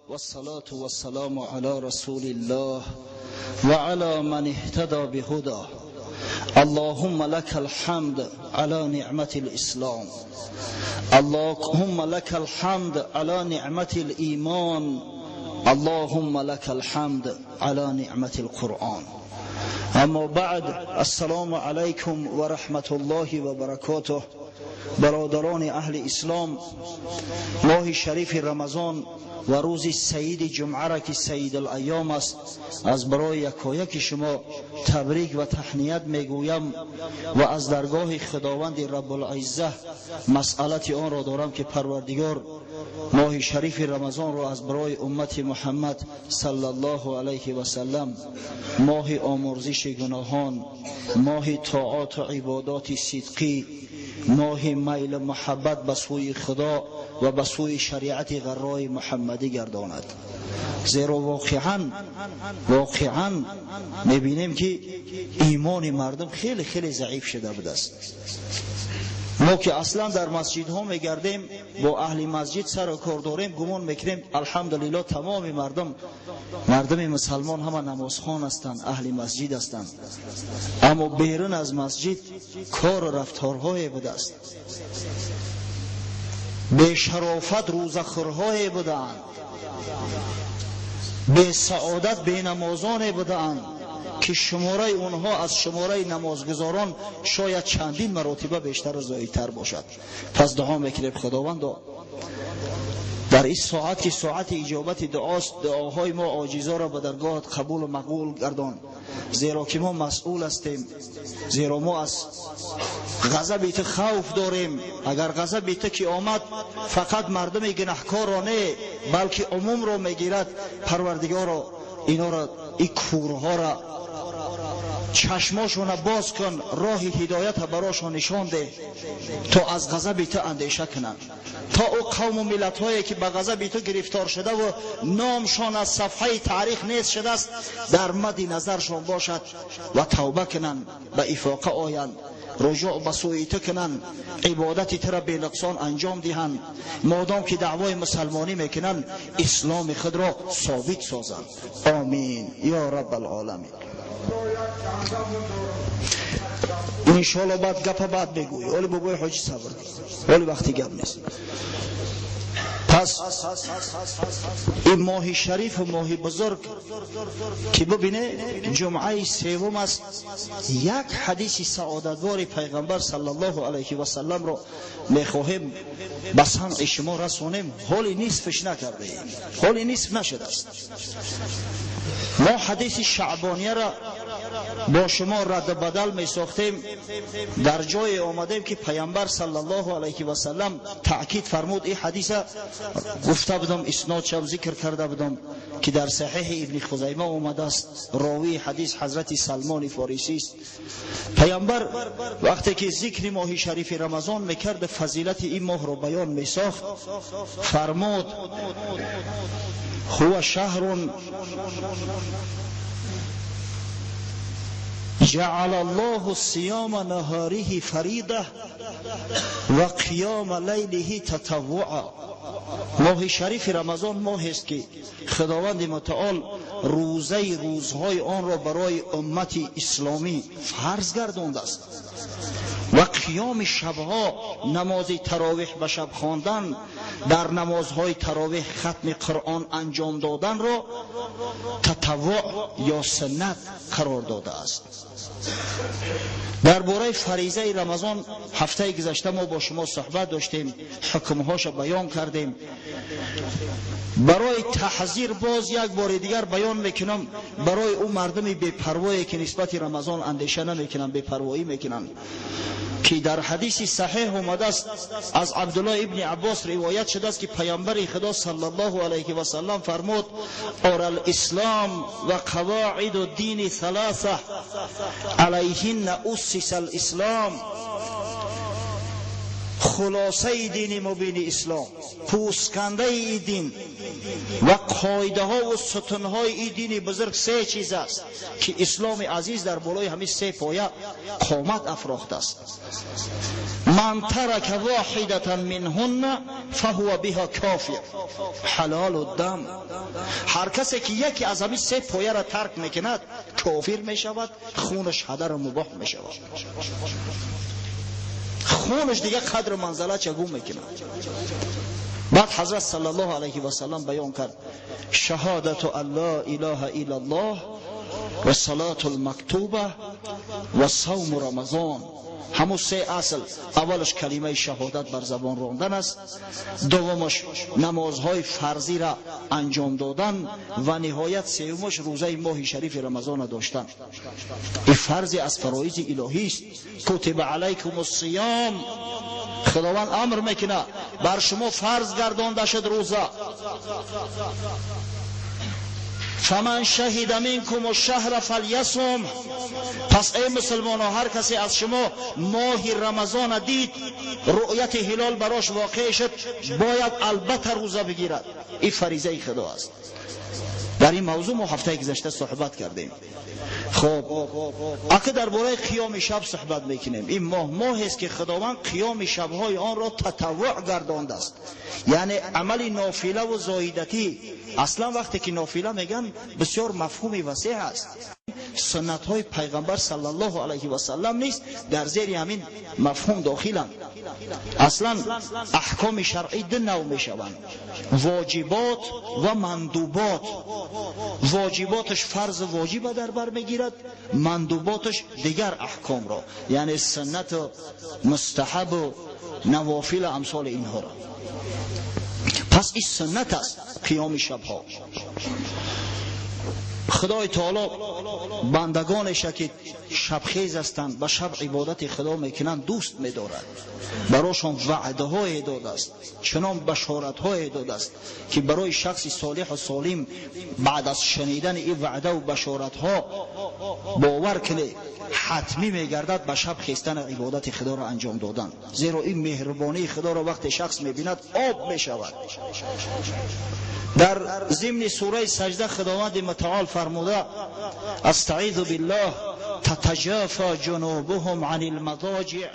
والصلاة والسلام على رسول الله وعلى من اهتدى بهداه. اللهم لك الحمد على نعمة الإسلام، اللهم لك الحمد على نعمة الإيمان، اللهم لك الحمد على نعمة القرآن. اما بعد، السلام علیکم و رحمت الله و برکاته. برادران اهل اسلام، ماه شریف رمضان و روز سعید جمعه را که سعید الایام است از برای یکایک شما تبریک و تهنیت میگویم و از درگاه خداوند رب العزه مسئلت آن را دارم که پروردگار ماه شریف رمضان را از برای امت محمد صلی الله علیه و سلم ماه آمرزش گناهان، ماه طاعات و عبادات صدقی، ماه میل محبت به سوی خدا و به سوی شریعت غرای محمدی گرداند. زیرا واقعا میبینیم که ایمان مردم خیلی خیلی ضعیف شده بوده است. ما که اصلا در مسجد ها میگردیم، با اهل مسجد سر و کار داریم، گمان میکنیم الحمدلله تمام مردم مسلمان همه نمازخوان هستند، اهل مسجد هستند، اما بیرون از مسجد کار و رفتارهای بوده است، بی شرافت روزخورهای بودند، بی سعادت بی نمازان بودند که شماره اونها از شماره نمازگزاران شاید چندین مراتبه بیشتر و زایدتر باشد. پس دعا میکنیم خداوند در این ساعت که ساعت اجابت دعاست، دعاهای ما عاجزا را به درگاهت قبول و مقبول گردان، زیرا که ما مسئول هستیم، زیرا ما از غضب تو خوف داریم. اگر غضب تو که آمد فقط مردم گناهکار را نه بلکه عموم را میگیرد. پروردگارا اینا را، این کورها را چشماشون باز کن، راه هدایت براشون نشان ده تا از غضب تو اندیشه کنند، تا او قوم و ملت هایی که به غضب تو گرفتار شده و نامشان از صفحه تاریخ نیست شده است در مد نظرشان باشد و توبه کنند، به افاقه آیند، رجوع به سوی تو کنند، عبادت تو را بی نقصان انجام دهند، مادام که دعوای مسلمانی میکنند اسلام خود را ثابت سازند. آمین یا رب العالمین. انشالله بعد گپ بعد بگوی، ولی بابای حاجی صبر، ولی وقتی گپ نیست. پس این ماه شریف و ماه بزرگ که ببینه جمعه سوم است، یک حدیث سعادتوار پیغمبر صلی الله علیه و سلم رو میخواهیم به سمع شما رسانیم. حالی نصفش نکرده ایم، حالی نصف نشده است. ما حدیث شعبانیه را با شما رد بدل می ساختیم، در جای آمدیم که پیامبر صلی الله علیه و سلم تأکید فرمود. این حدیث گفته بودم، اسنادشم ذکر کرده بودم که در صحیح ابن خزیمه آمده است، راوی حدیث حضرت سلمان فارسی است. پیامبر وقتی که ذکر ماه شریف رمضان میکرد، فضیلت این ماه را بیان میساخت، فرمود هو شهر جعل الله صيام نهاره فریضه و قیام لیله تطوعا. ماه شریف رمضان ماه است که خداوند متعال روزه روزهای آن را برای امت اسلامی فرض گردانده است و قیام شبها، نماز تراویح به شب خواندن، در نمازهای تراویح ختم قرآن انجام دادن را تطوع یا سنت قرار داده است. درباره فریضه رمضان هفته گذشته ما با شما صحبت داشتیم، حکمهاش بیان کردیم. برای تحذیر باز یک بار دیگر بیان میکنم برای او مردم بی‌پروایی که نسبت رمضان اندیشه نمیکنن، بی‌پروایی میکنن، که در حدیث صحیح آمده است، از عبدالله ابن عباس روایت شده است که پیامبر خدا صلی الله علیه و سلم فرمود اور الاسلام و قواعد الدین ثلاثه علیهن اسس الاسلام. Хулосаи дини мубини ислом, пӯскандаи ин дин ва қоидаҳо ва сутунҳои ин дини бузург се чиз аст ки исломи азиз дар болои ҳамин се поя қомат афрохтааст. Ман тарака воҳидатан минҳунна фаҳува биҳа кофир. Ҳалолу дам. Ҳар касе ки яке аз ҳамин се пояро тарк мекунад, кофир мешавад, хунаш ҳадару мубоҳ мешавад. Хунаш дига қадру манзала чагу мекунад. Баъд ҳазрат саллаллоҳу алайҳи васаллам баён кард: шаҳодату ан ла илаҳа иллаллоҳ ва салату лмактуба ва савму рамазон. Ҳамун се асл: аввалаш калимаи шаҳодат бар забон рондан аст, дуввумаш намозҳои фарзиро анҷом додан ва ниҳоят сеюмаш рӯзаи моҳи шарифи рамазонро доштан. Ин фарзе аз фароизи илоҳист. Кутиба алайкум ссиём, худованд амр мекунад, бар шумо фарз гардонда шуд рӯза. Фаман шаҳида минкум шаҳра фалйасум. Пас эй мусулмонҳо, ҳар касе аз шумо моҳи рамазона дид, рӯяти ҳилол барош воқеъ шуд, бояд албатта рӯза бигирад. Ин фаризаи худо аст. Дар ин мавзӯъ мо ҳафтаи гузашта суҳбат кардем. Хоб, ака дар бораи қиёми шаб суҳбат мекунем. Ин моҳ моҳест ки худованд қиёми шабҳои онро татаввуъ гардондааст, яъне амали нофила ва зоидатӣ. Аслан вақте ки нофила мегӯянд, бисёр мафҳуми васеъ аст. Суннатҳои пайғамбар саллаллоҳу алайҳи васаллам низ дар зери ҳамин мафҳум дохиланд. Аслан аҳкоми шаръӣ ду нав мешаванд: воҷибот ва мандубот. Воҷиботаш фарзу воҷиба дар бар мегирад, мандуботаш дигар аҳкомро, яъне суннату мустаҳабу навофила амсоли инҳоро. Пас ин суннат аст қиёми шабҳо. Худои таоло бандагонеша ки шабхез ҳастанд, ба шаб ибодати худо мекунанд, дӯст медорад. Барошон ваъдаҳое додааст, чунон башоратҳое додааст ки барои шахси солиҳу солим баъд аз шунидани ин ваъдаву башоратҳо бовар кунед, ҳатмӣ мегардад ба шаб хестан ибодати худоро анҷом додан. Зеро ин меҳрубонии худоро вақте шахс мебинад, об мешавад. Дар зимни сураи саҷда худованди мутаол фармуда: астаизу биллоҳ, татаҷафа ҷунубуҳум ани лмадоҷиъ.